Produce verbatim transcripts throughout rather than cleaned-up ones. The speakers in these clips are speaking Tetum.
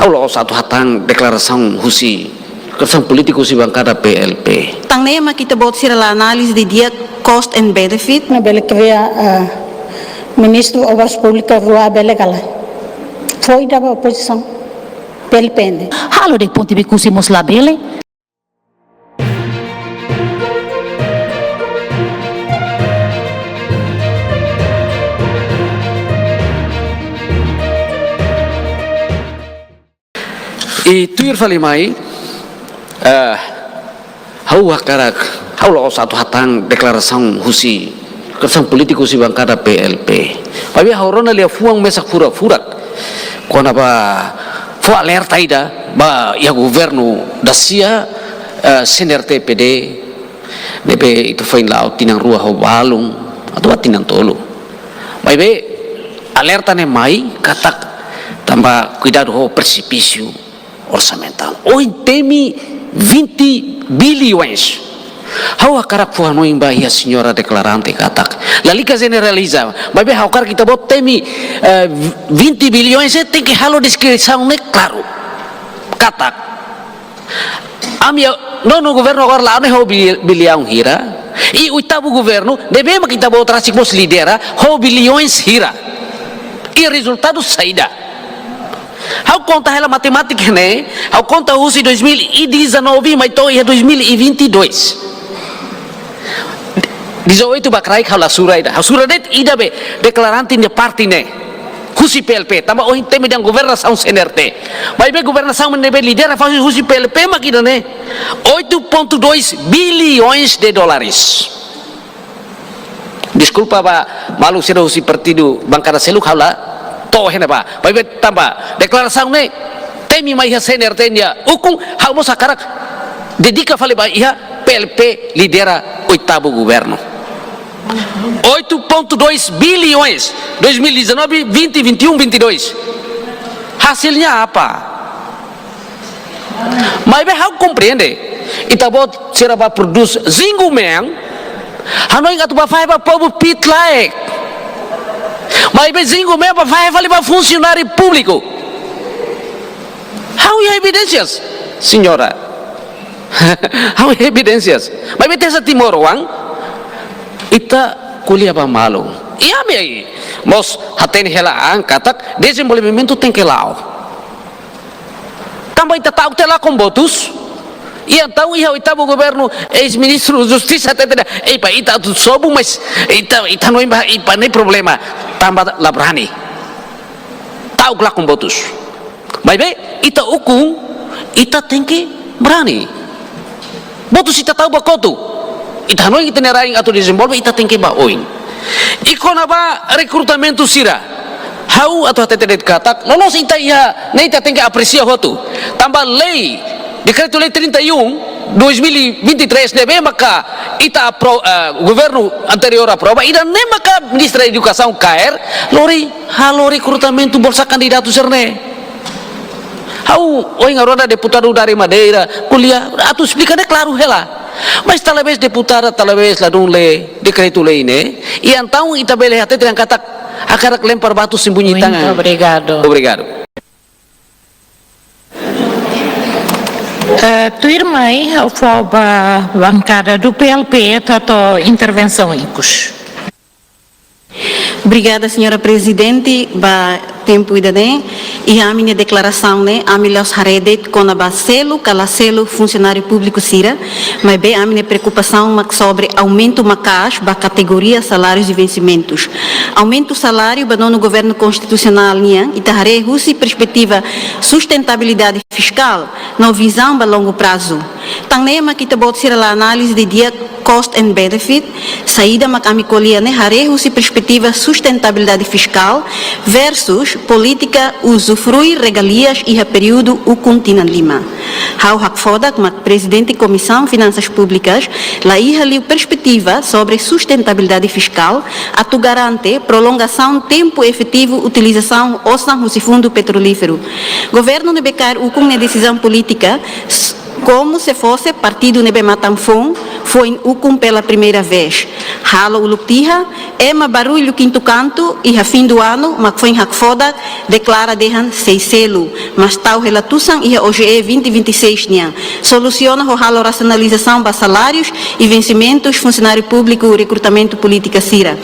Ha'u la'ós atu hatán deklarasaun husi, deklarasaun polítiku husi bankada P L P. Tan ne'e mak ita-boot sira la analiza didi'ak cost and benefit. Ne'ebé kria, eh, Ministru Obras Públikas rua bele ka lae. Foin ida ba opozisaun P L P ne'e. Halo de'it ponte bekusi mós labele. I tuir fali mai, eh, ha'u hakarak, ha'u la'ós atu hatán deklarasaun husi, deklarasaun polítiku husi bankada P L P. Maibé ha'u rona liafuan mesak furak-furak kona-ba fó alerta ida ba iha governu dasia, eh, C N R T P D, ne'ebé ita foin la'o tinan rua ho balun, atu ba tinan tolu. Maibé alerta ne'e mai katak tanba kuidadu ho presipísiu orsamentál. Ohin temi vinte bilhões. Ha'u hakarak fó hanoin ba iha señora deklarante katak lalika jeneraliza. Maibé ha'u hakarak ita-boot temi, eh, vinte bilhões, eh, tenke halo deskrisaun ne'e klaru. Katak ami, nonu governu agora la'o ne'e ho bil-, bilhão hira. I oitavu governu, ne'ebé mak ita-boot rasik mós lidera, ho bilhões hira. I rezultadu saida? Ha'u konta hela matemátika ne'e, ha'u konta husi dois mil e dezanove mai to'o iha dois mil e vinte e dois. Dezoito ba kraik ha'u la sura ida. Ha'u sura de'it ida be deklarante nia parte ne'e. Husi P L P, tanba ohin temi dehan governasaun C N R T. Maibé governasaun ne'ebé lidera fali husi P L P mak ida ne'e. Oito ponto dois bilhões de dólares. Deskulpa ba maluk sira husi partidu bankada seluk ha'u la to'o iha ne'ebá. Maibé tanba deklarasaun ne'e temi mai iha C N R T nia ukun, ha'u mós hakarak dedika fali ba iha P L P lidera oitavu governu. Oito ponto dois bilhões, dois mil e dezanove, vinte, vinte e um, vinte e dois. Hasilnya apa? Maibé ha'u komprende, ita-boot sira ba prodús zinku mean, hanoin atu ba fahe ba povu pit laek. Maibé zinku mean ba fahe fali ba funsionáriu públiku. Ha'u iha evidénsias, señora. Ha'u iha evidénsias. Maibé ita hanesan timoroan, ita ko'alia ba malu. I ami mós hatene hela an katak dezenvolvimentu tenke la'o. Tanba ita ta'uk tiha lakon votus. I entaun iha oitavu governu, eis-ministru Justisa hatete dehan, "Ei, ba ita atu sobu, mas ita, ita hanoin ba, ei, ba ne'e problema, tanba la brani. Ta'uk lakon votus." Maibé ita ukun, ita tenke brani. Votus ita tau ba kotuk. Ita hanoin ita-nia rain atu dezenvolve, ita tenke ba oin. I kona-ba rekrutamentu sira, ha'u atu hatete de'it katak, loloos ita iha ne'e ita tenke apresia hotu. Tanba lei, Dekretu-Lei trinta e um, dois mil e vinte e três, ne'ebé maka ita apro-, eh, governu anteriór aprova, ida-ne'e maka Ministra Edukasaun kaer, lori halo rekrutamentu bolsa kandidatu sira-ne'e. Ha'u ohin ha'u rona deputadu dari Madeira, ko'alia, atu esplika ne'e klaru hela. Mas talvés deputada, talvés ladún lee dekretu-lei ne'e, i entaun ita bele hatete dehan katak hakarak lempar batu sembunyi tangan. Muito obrigado. Obrigado. Eh, tuirmai, ha'u fó ba bankada do P L P atu hato'o intervensaun ikus. Obrigada, señora Prezidente, ba tempu ida-ne'e. Iha ami-nia deklarasaun ne'e, ami la'ós haree de'it kona-ba selu ka la selu funsionáriu públiku sira, maibé ami-nia preokupasaun mak sobre aumentu maka'as ba kategoria salárius e vensimentus. Aumentu saláriu ba nonu governu konstitusionál nian, ita haree husi perspetiva sustentabilidade fiskál, no vizaun ba longu prazu. Tan ne'e mak ita-boot sira la analiza didi'ak cost and benefit, saida mak ami ko'alia ne'e haree husi perspetiva sustentabilidade fiskál versus polítika uzufrui regalias iha períodu ukun tinan lima. Ha'u hakfodak mak Prezidente Komisaun Finansas Públikas la iha liu perspetiva sobre sustentabilidade fiskál atu garante prolongasaun tempu efetivu utilizasaun osan husi Fundu Petrolíferu. Governu ne'ebé kaer ukun nia desizaun polítika, s-, como se fosse partidu ne'ebé matan foun, foin ukun pela primeira vez. Halo uluk tiha, ema barullu kintu kantu iha fim do ano mak foin hakfodak deklara dehan sei selu, mas tau hela tusan iha O G E vinte vinte e seis nian. Solusiona ho halo rasionalizasaun ba salárius i vensimentus funsionáriu públiku rekrutamentu polítika sira.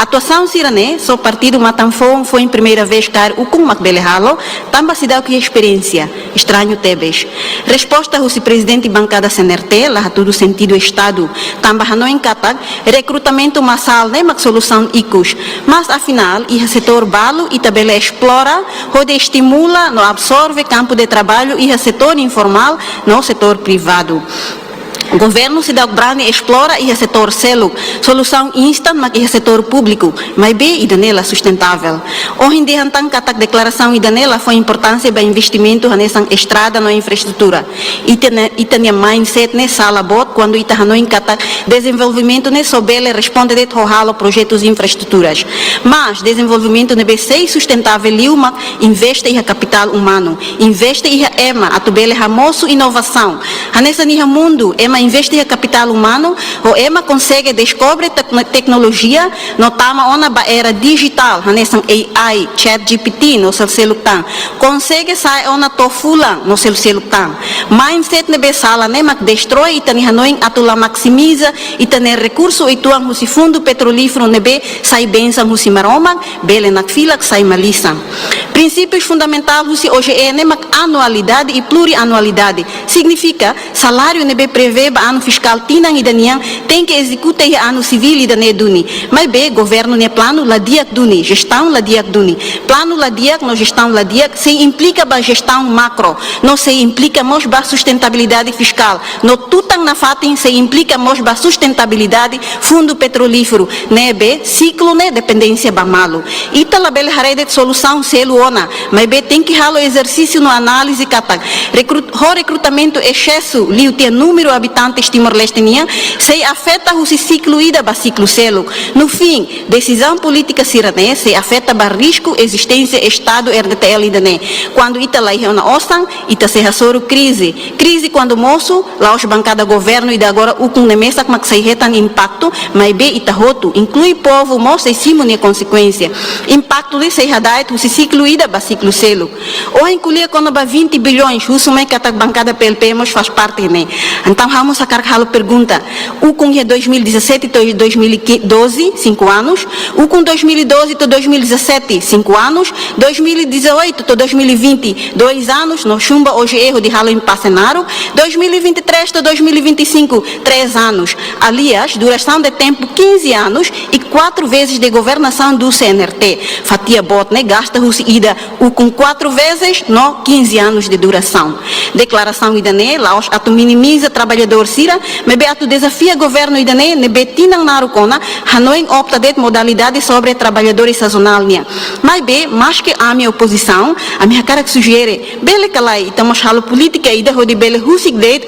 Atuasaun sira-ne'e só partidu matan-foun foin primeira vez kaer ukun mak bele halo, tanba seidauk iha esperiénsia. Estrañu tebes. Resposta husi prezidente bankada C N R T la hatudu sentidu Estadu, tanba hanoin katak rekrutamentu masál ne'e mak solusaun ikus. Mas afinál, iha setór balu ita bele esplora hodi estimula no absorve kampu de traballu iha setór informál no setór privadu. Governu seidauk brani esplora iha setór seluk, solusaun instan mak iha setór públiku, maibé ida-ne'e la sustentável. Ohin dehan tan katak deklarasaun ida-ne'e la fó importánsia ba investimentu hanesan estrada no infraestrutura. Ita-nia, ita-nia mindset ne'e sala boot kuandu ita hanoin katak dezenvolvimentu ne'e só bele responde de'it ho halo projetus infraestruturas. Mas dezenvolvimentu ne'ebé sei sustentável liu mak investe iha kapitál umanu, investe iha ema atu bele hamosu inovasaun. Hanesan iha mundu, ema investe iha kapitál umanu, ho ema konsege deskobre tek-, teknolojia, no tama ona ba era dijitál, hanesan A I, ChatGPT, no sel-seluk tan. Konsege sa'e ona to'o fulan, no sel-seluk tan. Mindset ne'ebé sala ne'e mak destrói ita-nia hanoin atu la maksimiza ita-nia rekursu uitoan husi fundu petrolíferu ne'ebé sai bensaun husi Maromak, bele nakfilak sai malisan. Prinsípius fundamentál husi O G E ne'e mak anualidade i plurianualidade. Signifika, saláriu ne'ebé prevee ba anu fiskál tinan ida nian tenke ezekuta iha anu sivíl ida-ne'e duni. Maibé, governu nia planu la di'ak duni, jestaun la di'ak duni. Planu la di'ak no jestaun la di'ak sei implika ba jestaun makro, no sei implika mós ba sustentabilidade fiskál, no tutan nafatin sei implika mós ba sustentabilidade fundu petrolíferu, ne'ebé siklu ne'e dependénsia ba malu. Ita labele haree de'it solusaun selu ona, maibé tenke halo ezersísiu no análize katak rekrut-, ho rekrutamentu exesu liu tiha númeru abitantes Timor-Leste nian, sei afeta husi siklu ida ba siklu seluk. No fim, desizaun polítika sira-ne'e sei afeta ba risku ezisténsia Estadu R D T L ida-ne'e. Kuandu ita la iha ona osan, ita sei hasoru krize. Krize kuandu mosu, la'ós bankada governu ida agora ukun ne'e mesak mak sei hetan impaktu, maibé ita hotu, inklui povu mós sei simu nia konsekuénsia. Impaktu ne'e sei hada'et husi siklu ida ba siklu seluk. Ohin ko'alia kona-ba vinte bilhões, husu mai katak bankada P L P mós faz parte ne'e. Entaun, ha'u mós hakarak halo pergunta. Ukun iha dois mil e dezassete to'o dois mil e doze, cinco anos. Ukun dois mil e doze to'o dois mil e dezassete, cinco anos. Dois mil e dezoito to'o dois mil e vinte, dois anos. No chumba hoje erro de halo impasse naro. Dois mil e vinte e três to'o dois mil e vinte e cinco, três anos. Aliás, duração de tempo quinze anos e quatro vezes de governação do C N R T. Fatia boot ne'e gasta husi ida ukun quatro vezes no quinze anos de duração. Deklarasaun ida-ne'e la'ós atu minimiza traballadór sira, maibé atu dezafia governu ida-ne'e, ne'ebé tinan naruk ona hanoin opta de'it modalidade sobre traballadores sazonál nian. Maibé, maske ami opozisaun, ami hakarak sujere, bele ka lae, ita mós halo polítika ida hodi bele husik de'it,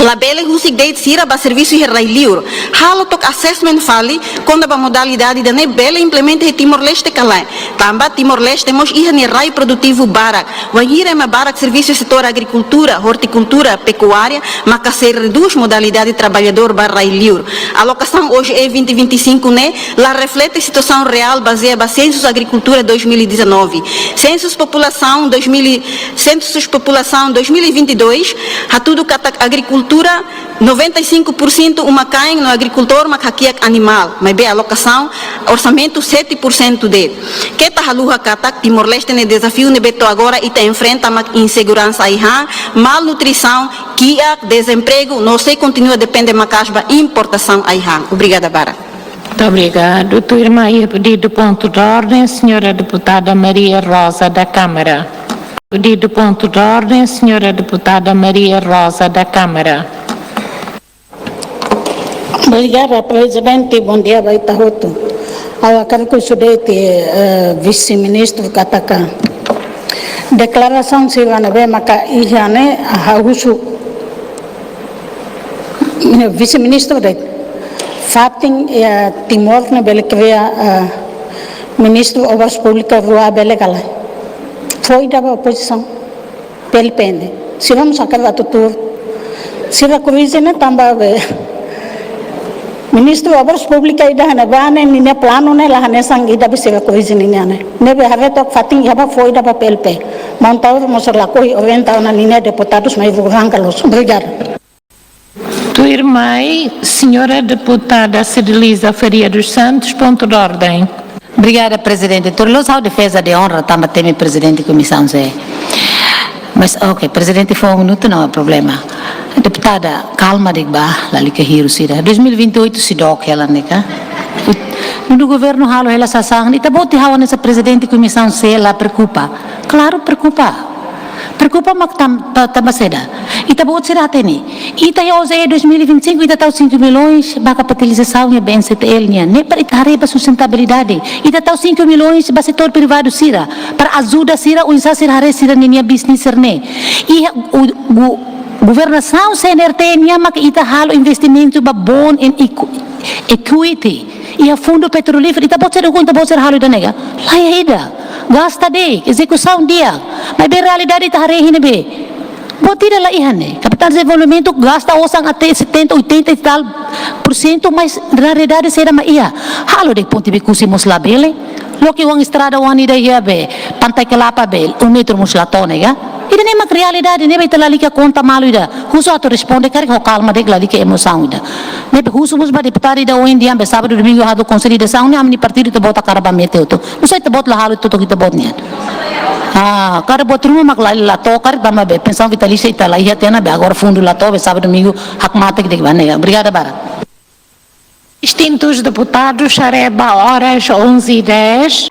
labele husik de'it sira ba servisu iha rai-liur. Halo took assessment fali, kona-ba modalidade ida-ne'e bele implementa iha Timor-Leste ka lae. Tanba Timor-Leste mós iha nia rai produtivu barak. Wainhira ema barak servisu setór agrikultura, ortikultura, pekuária, maka sei redús modalidade traballadór ba rai-liur. Alokasaun hoje é vinte vinte e cinco ne'e, la reflete situasaun reál bazeia ba Sensus Agrikultura dois mil e dezanove. Sensus Populasaun dois mil, Sensus Populasaun dois mil e vinte e dois, hatudu katak agrikultura noventa e cinco por cento uma-kain no agrikultór mak hakiak animál, maibé alokasaun orsamentu sete por cento de'it. Keta haluha katak Timor-Leste nia dezafiu ne'ebé to'o agora ita enfrenta mak inseguransa ai-han, malnutrisaun, kiak, dezempregu, no sei kontinua depende maka'as ba importasaun ai-han. Obrigada barak. Muito obrigado. Tuirmai iha pedidu ponto de ordem, senhora deputada Maria Rosa da Câmara. Pedido ponto de ordem, senhora deputada Maria Rosa da Câmara. Obrigada, Prezidente. Bondia ba ita hotu. Ha'u hakarak husu de'it, eh, Vise-Ministru katak deklarasaun sira ne'ebé maka iha ne'e, ha'u husu, eh, Vise-Ministru de'it. Fatin, eh, Timor ne'e bele kria, eh, Ministru Obras Públikas rua bele ka lae. Fó ida ba opozisaun. P L P ne'e. Sira mós hakarak atu tuur. Sira krize ne'e tanba be Ministru Obras Públikas ida hanesan ne'e, ninia planu ne'e la hanesan ida besega koizi ninia ne'e. Ne'ebé haree took fatin iha ba fó ida ba P L P. Maun Taur mós lakohi oven tau ona ninia deputadus mai vulganga los. Obrigada. Tuirmai, senhora deputada Cideliza Faria dos Santos, ponto de ordem. Obrigada, Prezidente. Tuir loos ha'u defeza de onra, tanba temi Prezidente Komisaun C. Mas, ok, Prezidente fó um minuto, não há problema. Deputada, kalma de'it bá, lalika hirus ida. Dois mil e vinte e oito sei dook hela ne'e ka. Nu'udar governu halo hela sasán, ita-boot dehan hanesan Prezidente Komisaun C la preokupa. Klaru preokupa. Preokupa mak tan-, ta-, tanba saida. Ita-boot sira hatene. Ita iha O J E dois mil e vinte e cinco, ita tau cinco milhões ba kapitalizasaun iha B N C T L nian. Ne'e para ita haree ba sustentabilidade. Ita tau cinco milhões ba setór privadu sira, para ajuda sira, oinsá sira haree sira-ninia business sira-ne'e. Iha o, o, governasaun C N R T nian mak ita halo investimentu ba bond and equ-, equity. Iha fundu petrolíferu, ita-boot sira, ita-boot sira halo ida ne'e ka? Laiha ida. Gasta de'it, ezekusaun di'ak. Maibé realidade ita haree iha ne'ebé? Buat ida la iha ne'e. Kapitál dezenvolvimentu gasta osan até setenta, oitenta e tal por cento, mas realidade saida mak iha? Halo de'it ponte Oekusi mós labele. Loke oan estrada oan ida iha be, Pantai Kelapa be, um metro mós la to'o ne'e ka? Ida-ne'e mak realidade, ne'ebé ita lalika konta malu ida. Husu atu responde, karik ho kalma de'it, lalika emosaun ida. Ne'ebé husu mós ba deputadu ida ohin dehan be sábadu, domingu halo konsolidasaun ne'e, ami-nia partidu ita-boot hakarak ba mete hotu. Nusá ita-boot la halo ita-boot nian. Ah, kada buat ruma mak la, la to'o karik tanba be pensaun vitalísia ita la iha tiha ona be agora fundu la to'o be sábadu, domingu hakmatek de'it ba ne'e. Obrigada barak. Distintus deputadus, haree ba horas onze e dez.